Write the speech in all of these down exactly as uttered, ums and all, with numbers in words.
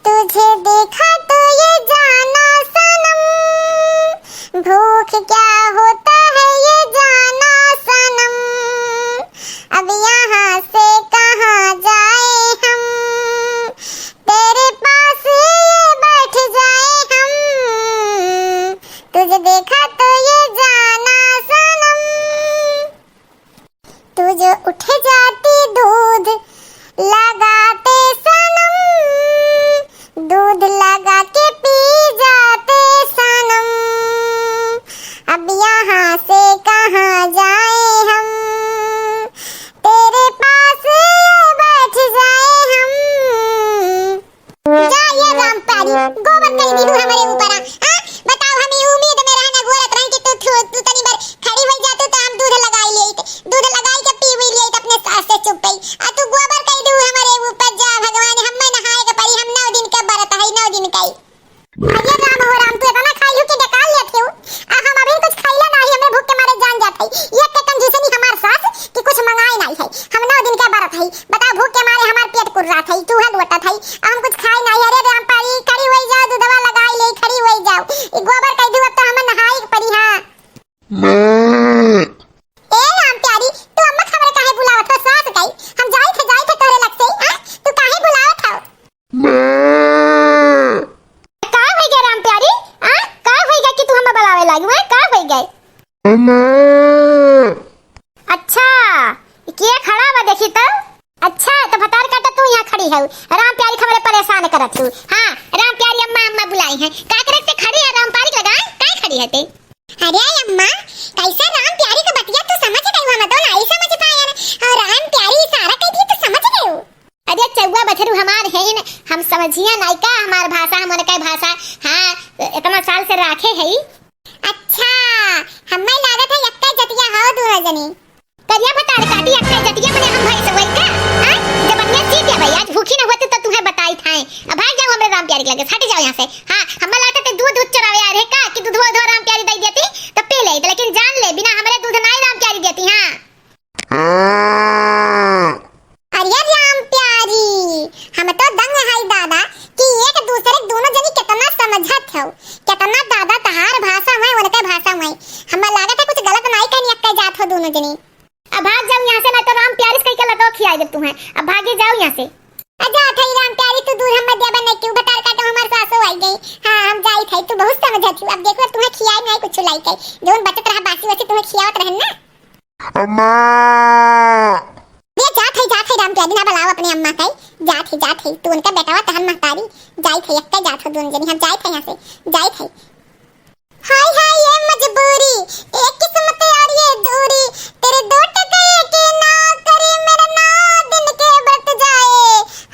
तुझे देखा तो ये जाना सनम, भूख क्या होता है ये जाना सनम। अब यहाँ से कहाँ जाए हम, तेरे पास ये बैठ जाए हम। तुझे देखा तो ये जाना सनम, तू जो उठ जाती दूध लगाते सनम, दूध लगा के पी जाते सनम। अब यहाँ से कहाँ जाए हम, तेरे पास बैठ जाए हम। जा ये राम प्यारी, गोबर कई दिहू हमरे ऊपर, हाँ? बताओ, हम ई उम्मीद में रहना गोरत रही कि तू, तू, तू तनी बार खड़ी होई जातू तो हम दूध लगाई लेइत, दूध लगाई के पी हुई लेइत अपने सास से चुप्पे। आ तू गोबर कई दिहू हमरे ऊपर, जा भगवान, हम्मे नहाए के पड़ी, हम नौ दिन का बरत है, नौ दिन का। अरे राम हो राम, तू इतना खाई लू कि डकार लेत हो। आ हम अभी कुछ खाइला नाही, हमरे भूख के मारे जान जात है। ये के कंजूसनी हमार सास कि कुछ मंगाए नाही है। हम नौ दिन के बरत है, बताओ, भूख के मारे हमार पेट कुर्रात है, चूहा लोटत है। आ हम कुछ खाए नाही। अरे राम प्यारी, खड़ी होई जाओ, दूधवा लगाई ले, खड़ी होई जाओ। ई गोबर कई दू, अब तो हमें नहाए के पड़ी, हाँ। ए राम प्यारी, तू अम्मा के हमरे काहे बुलावत हो, सास कई? हम जाई थे, जाई थे तोहरे लग से, हाँ? तू काहे बुलावत हो? का होई गए राम प्यारी? आ? का होई गए कि तू हमें बुलावे लागी? वह का होई गए? अम्मा। अच्छा, के खड़ा बा देखी तो? अच्छा, तो भतार काटा तू यहाँ खड़ी है। राम प्यारी हमरे परेशान करत हूँ। हाँ, राम प्यारी अम्मा, अम्मा बुलाई है। का करे से खड़ी है राम प्यारी लगाए? काहे खड़ी है ते? अरे अम्मा, कैसे राम प्यारी का बतिया तू समझ गई हो? हम तो नहीं समझ पाए ना। और राम प्यारी इशारा कर दिए, तू समझ गई हो? अरे चौवा बछरू हमार है न, हम समझिया नायका, हमार भाषा, हम उनका भाषा, हाँ, इतना साल से राखे है। अच्छा, हमें लागत है यक्का जतिया हो दोनों जनी। करिया भतार काटी यक्का जतिया मने हम भैंस होई का? हाँ? जब बनिया सीख है भाई, आज भूखी न होती तो तुम्हें बताई था। अब भाग जाओ हमरे राम प्यारी के लगे, हट जाओ यहाँ से। हाँ, हमें लागत है दूध, दूध चुरावे आ रहे का कि दूध, दूध राम प्यारी दे देती तो पी लेती, लेकिन जान ले बिना हमरे दूध ना ही राम प्यारी देती। हाँ। अरे राम प्यारी, हम तो दंग है दादा कि एक दूसरे के दोनों जनी कितना समझत हो, कितना दादा तहार भाषा में, उनके भाषा में। हमें लागत है कुछ गलत नहीं कहनी अक्का जात हो दोनों जनी। अब भाग जाओ यहाँ से, नहीं तो राम प्यारी से कह के लतो खियाई दे तुम्हें। अब भागे जाओ यहाँ से। आ जात है राम प्यारी, तू दूध हमें देबे नहीं क्यों? भतार काटा हमार सासो आई गई। हाँ, हम जाई थे, तू बहुत समझत हो। अब देखो तुम्हें खियाई नहीं कुछ लाई के, जौन बचत रहा बासी वसी तुम्हें खियावत रहन ना। अम्मा। बे जात है, जात है राम प्यारी, ना बुलाओ अपने अम्मा का। जात है, जात है, तू उनका बेटवा तहन महतारी। जात है, यक्का जात हो दोनों जनी, हम जात है यहाँ से, जात है। हाय हाय ये मजबूरी, एक किस्मत और ये दूरी, तेरे दो टके की नौकरी, मेरा नौ दिन के बरत जाए।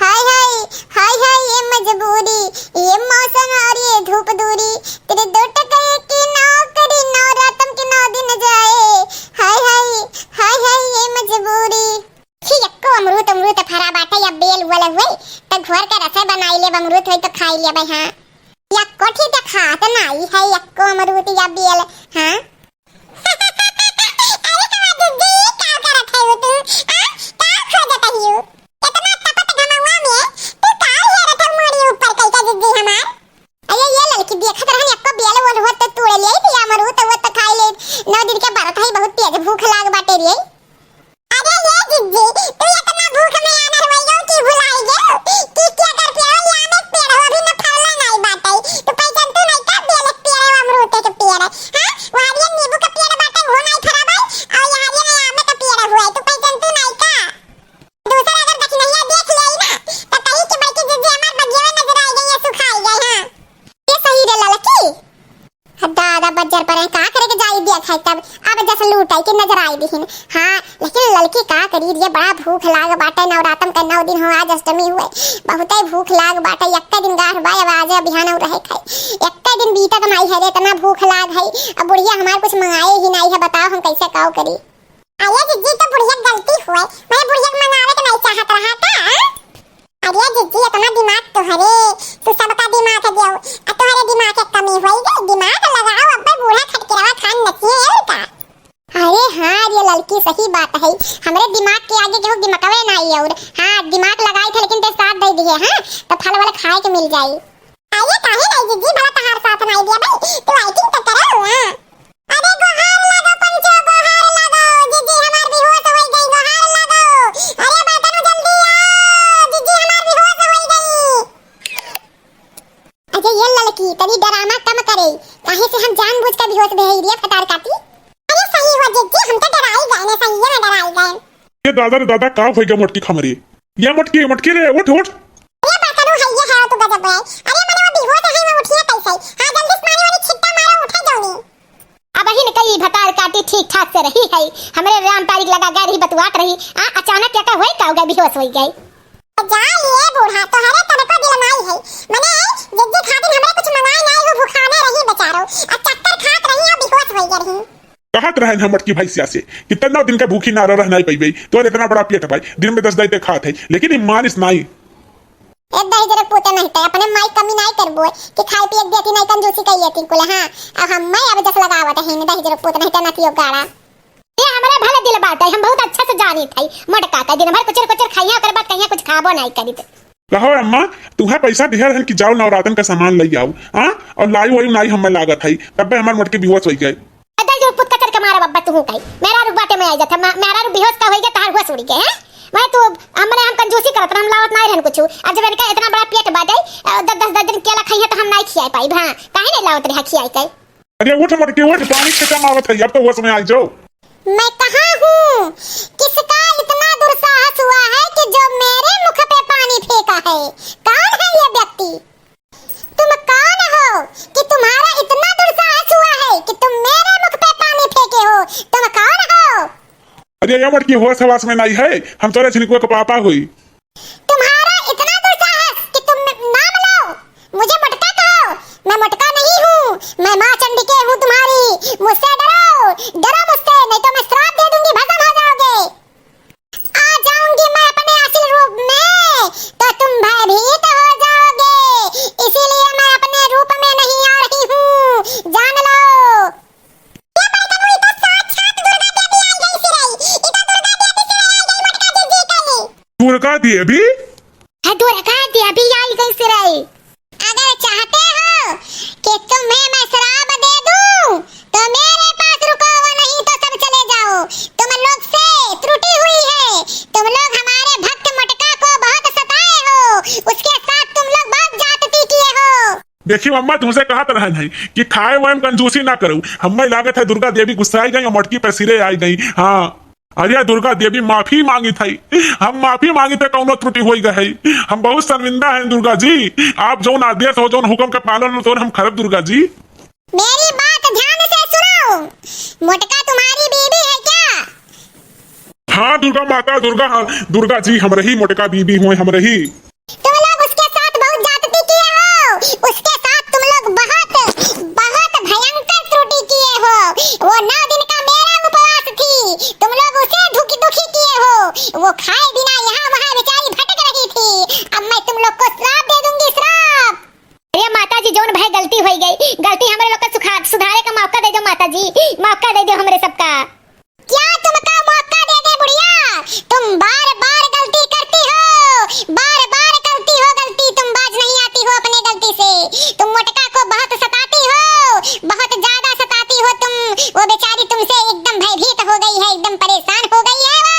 हाय हाय, हाय हाय ये मजबूरी, ये मौसम और ये धूप दूरी, तेरे दो टके की नौकरी, नौ रातम के नौ दिन जाए। हाय हाय, हाय हाय ये मजबूरी। छी, यक्को अमरूद, अमरूद फरा बाटे या बेल उवल हुए, त घोर के रसे बनाई लेब, अमरूद होई त खाई लेबै, हाँ। यक्को ठीक है, खात नाई है यक्को अमरूद या बेल, हाँ। अरे कमा दीदी, का करत है वो तू? आ? का खोजत है यू? इतना तपत घमवा में तू का हेरत है मोरी ऊपर कई का दीदी हमार? अरे ये ललकी देखत रहन, यक्को बेल उवल हुआ त तोड़ ले आई थी, अमरूद हुआ त खाई ले। नौ दिन के बरत है, बहुत तेज भूख लाग बाटे रे। अरे ये जिज्जी, तू इतना भूख में आनर वइयो कि भुलाई गयो कि क्या कर पेड़ो या में पेड़ हो, अभी न फलना नहीं बाटे। तू पहचान तू नहीं का बेल के पेड़ है, अमरूद के पेड़ है? हाँ, वहाँ ये नींबू का पेड़ बाटे, वो नहीं फरा भाई, और यहाँ ये आम का पेड़ हुआ है, तू पहचान तू नहीं का? दूसरा अगर दक्षिणैया देख ले ना, तो कहीं कि बड़की जिज्जी हमार बगिया में नजर आई गई है, सुखाई गई, हाँ। ये सही रे ललकी। दादा बज्जर पर है, का करे के जाई दिया खाई तब, अब जस लूटाई के नजर आई दिहिन। हाँ, लेकिन ललकी का करी रे, बड़ा भूख लाग बाटे, नवरातम के नौ दिन हो, आज अष्टमी हुए, बहुते भूख लाग बाटे, यक्का दिन गार बा, अब आज बिहान और रहे खाई, यक्का दिन बीतत नाई है रे, इतना भूख लाग है, अब बुढ़िया हमार कुछ मंगाए ही नाई है, बताओ हम कैसे काव करी? अरे जिज्जी, तो बुढ़िया गलती हुए, मैं बुढ़िया के मंगावे के नहीं चाहत रहा था, हाँ? अरे जिज्जी, इतना दिमाग तोहरे, तू सबका दिमाग देउ, आ तोहरे दिमाग के कमी होई गई, दिमाग लगाओ, अब्बे बूढ़ा खटकिरवा खान नचिए है का? अरे हाँ, ये ललकी सही बात है, हमरे दिमाग के आगे केहू दिमकवे नाई और। हाँ, दिमाग लगाई थे, लेकिन ते साथ दे दिए। हाँ, तो फल वल खाए के मिल जाई। अरे काहे नहीं जिज्जी, भला तहार साथ नहीं दिया भाई, तू acting तो करो, हाँ। अरे गोहार लागो पंचो, गोहार लागो, जिज्जी हमार बेहोश होई गई, गोहार लागो। अरे बर्तन जल्दी आओ, जिज्जी हमार बेहोश होई गई। अरे ये ललकी, तनी drama कम करे, काहे से हम जानबूझ के बेहोश भे हई रे फटार काटी। अरे सही हो जिज्जी, हम तो डराई गए ने, सही में डराई गए। ये दादा रे दादा, का होई गया मोटकी खमरी? ये मोटकी, मोटकी रे, उठ, उठ। अरे बर्तन है, ये है तो गजब है। अरे मने वो बेहोश है, मैं उठिए कैसे? हाँ, जल्दी से पानी वानी छिट्टा मारो, उठे जाओ नी। अबहिन कई भतार काटी ठीक ठाक से रही है, हमरे राम तारीख लगा गए रही बतुआत रही, आ अचानक क्या का होई का हो गए, बेहोश होई गए। जा ये बूढ़ा, तोहरे तनको दिल नाई है, मने जिज्जी खातिर हमरे कुछ मंगाए नाई हो, भुखाने रही बेचारो, आ चक्कर खात रही, आ बेहोश होई गए रही। कहत रहन हम मोटकी भैंसिया से कि तन्नो दिन का भूखी ना रह, रह नाई पइबे, तोर इतना बड़ा पेट भाई, दिन में दस दाई ते खात है, लेकिन ई मानिस नाई। ए दहिजरक पूत नहीं ते, अपने माई कमी नहीं करबो कि खाए पिए के देती नहीं, कंजूसी कइए ती कुल, हाँ। अब हम मैं अब जस लगावत है, नहीं दहिजरक पूत नहीं ते, नतियो गाड़ा। ये हमरे भले दिल बाटे, हम बहुत अच्छा से जानी थे। मोटका का दिन भर कुचर कुचर खाइया, ओकर बाद कहिया कुछ खाबो नहीं करी। कहो अम्मा, तुहे पैसा दिया रहन कि जाओ नवरातन का सामान लई आओ, हाँ? और लाई वही नाई हमें लागत है, तब्बे हमार मोटकी बेहोश होई गए। अदर जो पुत कचर के मारा बब्बा तू कही, मेहरारू बाटे में आई जाता, मा-, मेहरारू बेहोश का होई गया, तहार होश उड़ी गए, हैं? मैं तो, हमने हम कंजूसी करत, हम लावत नहीं रहन कुछ। अब जब इनका इतना बड़ा पेट बाटे, अ, दस, दस, दस दिन केला खाइए तो हम नहीं खियाए पाई, हाँ? काहे नहीं लावत रहा खियाए के? अरे उठ मोटकी उठ, पानी छिट्टा मारत है, अब तो होश में आई जाओ। मैं कहाँ हूँ? किसका इतना दुस्साहस हुआ है कि जो मेरे मुख पे पानी फेंका है? कौन है ये व्यक्ति? तुम कौन हो कि तुम्हारा इतना दुस्साहस हुआ है कि तुम मेरे मुख पे पानी फेंके हो? तुम कौन हो? अरे ये मोटकी होश हवास में नहीं है, हम तोरे झिनकुआ के पापा हुई। तुम्हारा इतना दुस्साहस कि तुम नाम लो, मुझे मोटका कहो। मैं मोटका नहीं हूँ, मैं माँ चंडिके हूँ तुम्हारी। मुझसे डरो, डरो मुझसे, नहीं तो मैं श्राप दे दूंगी, भस्म हो जाओगे। आ जाऊंगी मैं अपने असल रूप में, तो तुम भयभीत हो जाओगे, इसीलिए मैं अपने रूप में नहीं आ रही हूँ, जान लो। ये बड़कनू, ई तो साक्षात दुर्गा देवी आई गई सिरई, ई तो दुर्गा देवी सिरई आई गई मोटका जिज्जी के। दुर्गा देवी? है दुर्गा देवी आई गई सिरई। अगर चाहते हो कि तुम्हें मैं श्राप दे दूं, तो मेरे पास रुको, वो नहीं तो सब चले जाओ। तुम लोग से त्रुटि हुई है, तुम लोग हमारे भक्त मोटका को बहुत सताए हो, उसके साथ तुम लोग बहुत ज्यादती किए हो। देखी अम्मा, तुमसे कहत रहन है कि खाए वाए में कंजूसी ना करो। हमें लागत है दुर्गा देवी गुस्साई गई और मोटकी पे सिरे आई गई। हाँ, अरे दुर्गा देवी, माफी मांगी थई, हम माफी मांगी थे, कौनो त्रुटि होई गई है, हम बहुत शर्मिंदा हैं दुर्गा जी। आप जौन आदेश हो, जौन हुक्म के पालन हो, तौन हम करब दुर्गा जी। मेरी बात ध्यान से सुनो, मोटका तुम्हारी बीबी है क्या? हाँ दुर्गा माता, दुर्गा, हाँ, दुर्गा जी, हमरही मोटका बीबी हुए, हमरही। तुम लोग उसके साथ बहुत ज्यादती किए हो, उसके साथ तुम लोग बहुत, बहुत भयंकर त्रुटि किए हो। वो नौ दिन का मेरा उपवास थी, तुम लोग उसे दुखी, दुखी किए हो। वो खाए बिना यहाँ वहाँ बेचारी भटक रही थी, अब मैं तुम लोग को श्राप दे दूंगी, श्राप। अरे माता जी, जौन भाई गलती होई गई, गलती हमरे लोग का सुखा-, सुधारे का मौका दे दो माता जी, मौका दे दो हमरे सबका। क्या तुमका मौका दे दे बुढ़िया? तुम बार बार गलती करती हो, बार बार करती हो गलती, तुम बाज नहीं आती हो अपने गलती से। तुम मोटका को बहुत सताती हो, बहुत ज्यादा सताती हो तुम। वो बेचारी तुमसे एकदम भयभीत हो गई है, एकदम परेशान हो गई है वो।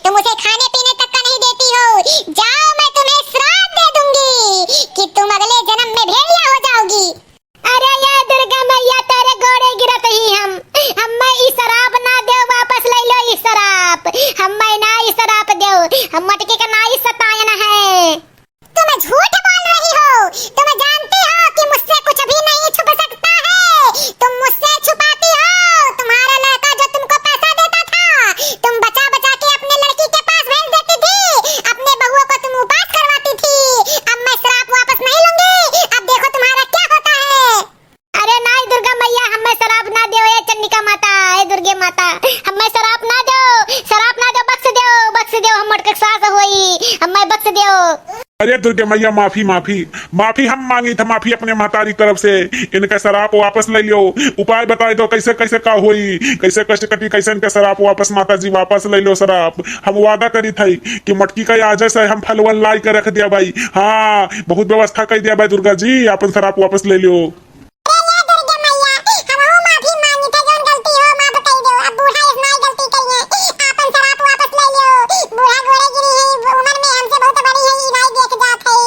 तुम उसे खाने पीने तक का नहीं देती हो। जाओ, मैं तुम्हें श्राप दे दूंगी कि तुम अगले जन्म में भेड़िया हो जाओगी। अरे ये दुर्गा मैया, तेरे गोड़े गिरत ही हम, हमें ई श्राप दुर्गे मैया, माफी, माफी, माफी हम मांगी था, माफी अपने महतारी तरफ से। इनका सराप वापस ले लियो। उपाय बताई दो, कैसे, कैसे का होई, कैसे कष्ट कटी, कैसे इनका सराप वापस, माता जी, वापस ले लियो सराप। हम वादा करी था कि मोटकी का आज से हम फल वल लाई के रख दिया भाई। हाँ, बहुत व्यवस्था कर दिया भाई दुर्गा जी, अपन सराप वापस ले लियो। अरे ले दुर्गे मैया, हमहू माफी मांगी थे, जौन गलती हो माफ कई दो। अब बूढ़ा इस नाई गलती करिए, आपन सराप वापस ले लियो। बूढ़ा गोड़े गिरी है, उम्र में हमसे बहुत बड़ी है, ई नाई देख जात है।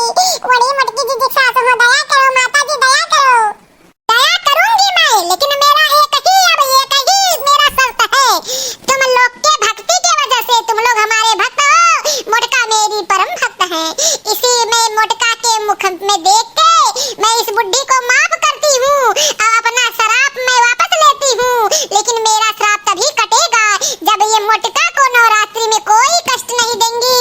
बड़ी मोटकी जी के सास हो, दया करो माता जी, दया करो। दया करूंगी मैं, लेकिन मेरा एक ही, अब एक ही मेरा शर्त है, तुम लोग के भक्ति के वजह से, तुम लोग हमारे भक्त हो, मोटका मेरी परम भक्त है, इसी में मोटका के मुख में देख के मैं इस बुढ़ी को माफ करती हूँ और अपना श्राप मैं वापस लेती हूँ, लेकिन मेरा श्राप तभी कटेगा जब ये मोटका को नवरात्रि में कोई कष्ट नहीं देंगी,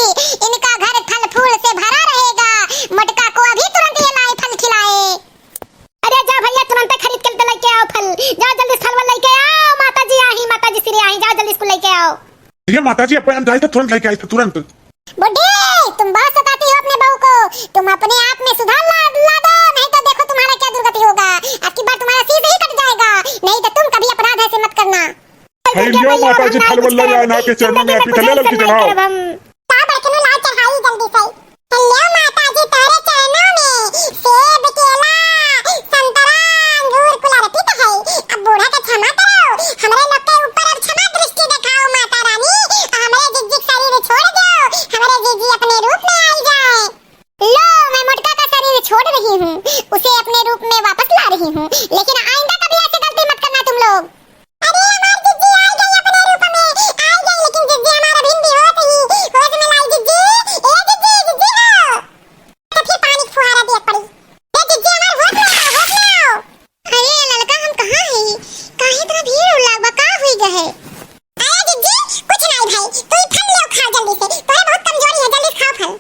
इनका घर फल फूल से भरा रहेगा। मोटका को अभी तुरंत ये लाए फल खिलाए। अरे जा भैया, तुरंत खरीद के लेके आओ फल, जाओ जल्दी से फल वल लेके आओ। माता जी आही, माता जी श्री आही, जाओ जल्दी से लेके आओ। ये माता जी, अपन हम जाए तो तुरंत लेके आए थे, तुरंत। बुढ़ी, तुम बहुत सताती हो अपने बहू को। तुम अपने आप में सुधार ला, ला दो, नहीं तो देखो तुम्हारा क्या दुर्गति होगा। अब की बार तुम्हारा शीश ही कट जाएगा, नहीं तो तुम कभी अपराध ऐसे मत करना। हे लियो माता जी, फल वल ले आए ना के चरणों में अर्पित है, ले ललकी चढ़ाओ। का बड़कनू लाओ चढ़ाई जल्दी से। लियो माता जी, तोरे चरणों में सेब, केला, संतरा, अंगूर कुल अर्पित है। अब बूढ़ा के क्षमा करो, हमरे लोग के ऊपर अब क्षमा दृष्टि दिखाओ माता रानी, हमरे जिज्जी के शरीर छोड़ दो, हमरे जिज्जी अपने रूप में आई जाए। लो, मैं मोटका का शरीर छोड़ रही हूँ, उसे अपने रूप में वापस ला रही हूँ, लेकिन आइंदा कभी ऐसी गलती मत करना तुम लोग। अरे, हमार जिज्जी आई गई अपने रूप में, आई गई, लेकिन जिज्जी हमार अभी भी होश ही, होश में लाई जिज्जी, ए जिज्जी, जिज्जी हो। तो फिर पानी की फुहारा दिया पड़ी। ए जिज्जी हमार होश में आओ, होश में आओ। अरे ललका, हम कहाँ है? काहे इतना भीड़ उड़ लाग बा, का हुई गए? अरे जिज्जी, कुछ नहीं भाई, तू ही फल ले खा जल्दी से, तोरे बहुत कमजोरी है, जल्दी से खाओ फल।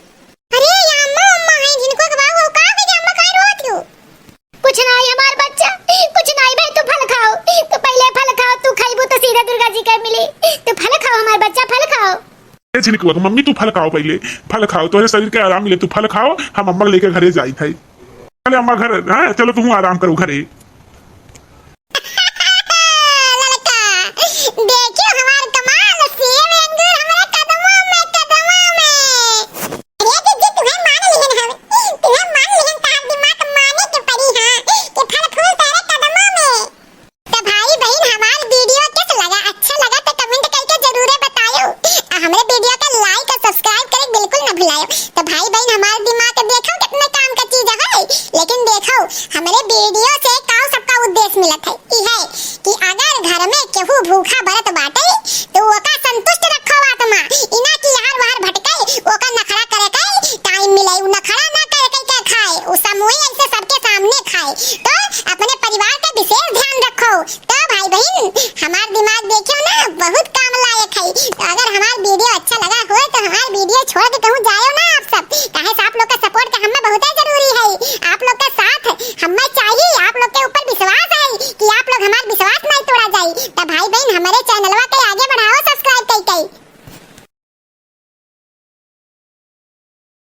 अरे, ये अम्मा, अम्मा है, जिनको के बाबू, का हो गया अम्मा, काहे रोत हो? कुछ नाई हमार बच्चा, कुछ नाई भाई, तू फल खाओ, तू पहले फल खाओ, तू खाइबू तो सीधा दुर्गा जी के मिली, तू फल खाओ हमार बच्चा, फल खाओ। ए झिनकुआ के मम्मी, तू फल खाओ पहले, फल खाओ, तोहरे शरीर के आराम मिले, तू फल खाओ, हम अम्मा के लेके घरे जाइत है। चले अम्मा घर, हाँ, चलो तुम आराम करो घरे। ललका, देखियो हमार कमाल, सेब अंगूर हमरे कदमों में, कदमों में। अरे जिज्जी, तुहे मान लिहन हम, तुहे मान लिहन, तार दिमाग माने के पड़ी, हाँ, कि फल फूल तारे कदमों में। तो भाई बहिन, हमार video कैसे लगा? अच्छा लगा तो comment करके जरूर बतायो। आ हमरे video का like और subscribe करे बिल्कुल ना भुलायो। तो भाई बहिन, हमार दिमाग देखो कितना काम का चीज है, लेकिन देखो हमरे video से का सबका उद्देश्य मिलत है, ई है कि अगर घर में केहू भूखा बरत बाटे तो ओका संतुष्ट रखो आत्मा, इना कि यार वार भटके, ओका नखरा करे के time मिले, उ नखरा ना करे के, के खाए, उ समूही ऐसे सबके सामने खाए, तो अपने परिवार का विशेष ध्यान रखो। तो भाई बहिन, हमार दिमाग देखियो ना, बहुत काम लायक है। तो अगर हमार video अच्छा लगा हो तो हमार video छोड़ के कहूँ जायो ना आप सब, काहे से आप लोग का support का हमें बहुत जरूरी है। आप लोग का साथ हमें चाहिए, आप लोग के ऊपर विश्वास है कि आप लोग हमार विश्वास नहीं तोड़ा जाए। तो भाई बहिन, हमारे channel